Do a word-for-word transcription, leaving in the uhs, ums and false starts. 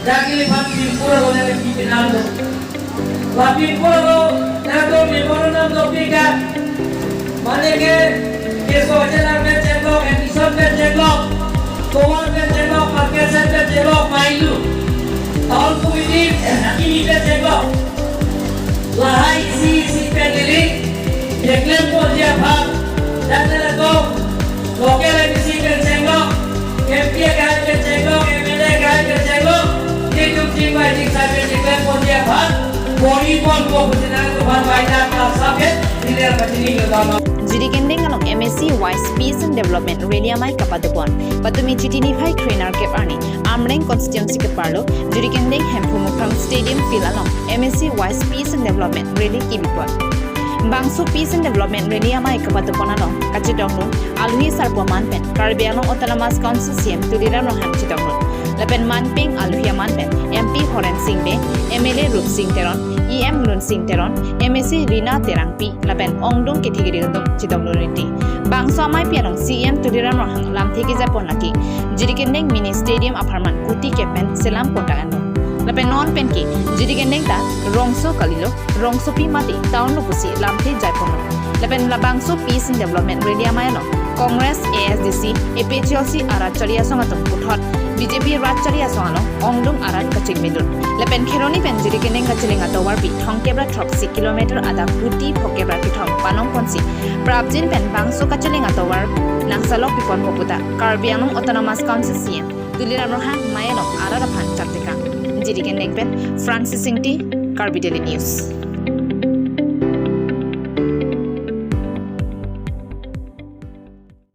Dak neliphan pimpur along neli pipinang do. La pimpur along nangtum memorandum dopik ka. Mane ke, keso achelang pen chenglok, admission pen chenglok, tovar pen chenglok, market pen chenglok, mailu. Town committee, akimi pen chenglok. Lahai isi isi pen neli keklem ponji aphan, dak nangtum local M A C pen chenglok, M P akai pen chenglok, M L A akai pen chenglok, nelitum chingvai chingsai pen keklem ponji aphan, bori ponpo pusi nangtumphan baita ta sabet, diler pachini nyoda. Jirikindeng along M A C wise Peace and Development Rally amei kapadopon. Patumi Chiti niphai kre-nerkep arni, Amreng constituency keparlo, Jirikindeng Hemphu Mukrang Stadium Field along M A C wise Peace and Development Rally kebipon. Bangso Peace and Development Rally amei kapadopon along kachedondun aluhi sarpo aman pen Karbi Anglong Autonomous Council C M Tuliram Ronghang chedondun. Lapen manpeng aluhi aman pen M P Horen Sing Bey, M L A Rup Sing Teron, E M Lun Sing Teron, M A C Rina Terangpi, lapen ongdung kethe keding atum chedondun riti. Bangso ameipi along C M Tuliram Ronghang lamthe kejapon lake, Jirikindeng Mini Stadium apharman kuti kepen selam pondak anlo. Lapen non pen ke, Jirikindeng ta rongso kalilo, rongsopi mate town lo pusi lamthe jaiponlo. Lapen labangso Peace and Development Rally amei along Congress, A S D C, A P H L C arat charli asong atum puthot B J P rat charli asong along ongdung arat kachingmidun. Lapen Kheroni pen Jirikindeng kachelang atovarpi thomkep ra throksi kilometer adap kuti phokep ra kethom panong ponsi prapjin pen bangso kachelang atovar nangsalok piponpo puta Karbi Anglong Autonomous Council C M Tuliram Ronghang mei along arat aphan chaktekang. Jirikindeng pen Francis Ingti, Karbi Daily News.